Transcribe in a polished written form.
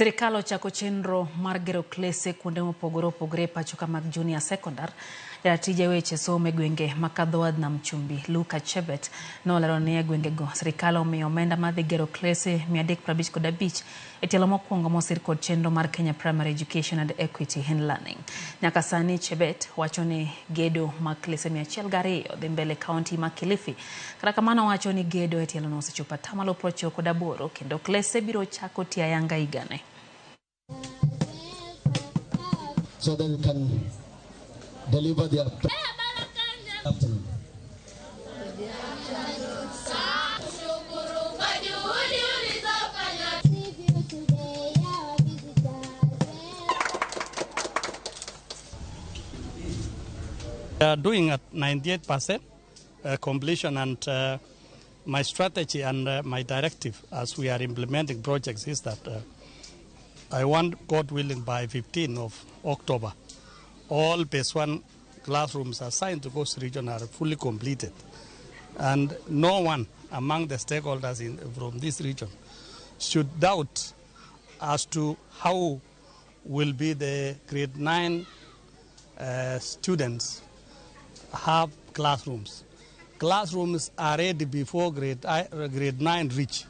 Sirikal ochako chenro mar gero klese kuonde mopogore opogore e pacho ka mag junior secondar. Jatije weche somo e gwenge ma kadho nam chumbi Luka Chebet nolero ni e gwengego sirikal omiyo omenda madhi gero klese 355 e tielo mokwongo mosir kod chenro mar Kenya Primary Education and Equity in Learning. Nyaka sani Chebet wacho ni gedo mag klese 102 dhi mbele kaunti ma Kilifi. Kata kamano wacho ni gedo e tielono osechopo atamalo 98 kendo klese biro chako tiyo ayanga higani. So that we can deliver their afternoon. We are doing at 98% completion, and my strategy and my directive as we are implementing projects is that I want, God willing, by 15 of October, all phase 1 classrooms assigned to Coast Region are fully completed. And no one among the stakeholders from this region should doubt as to how will be the grade 9 students have classrooms. Classrooms are ready before grade 9 reach.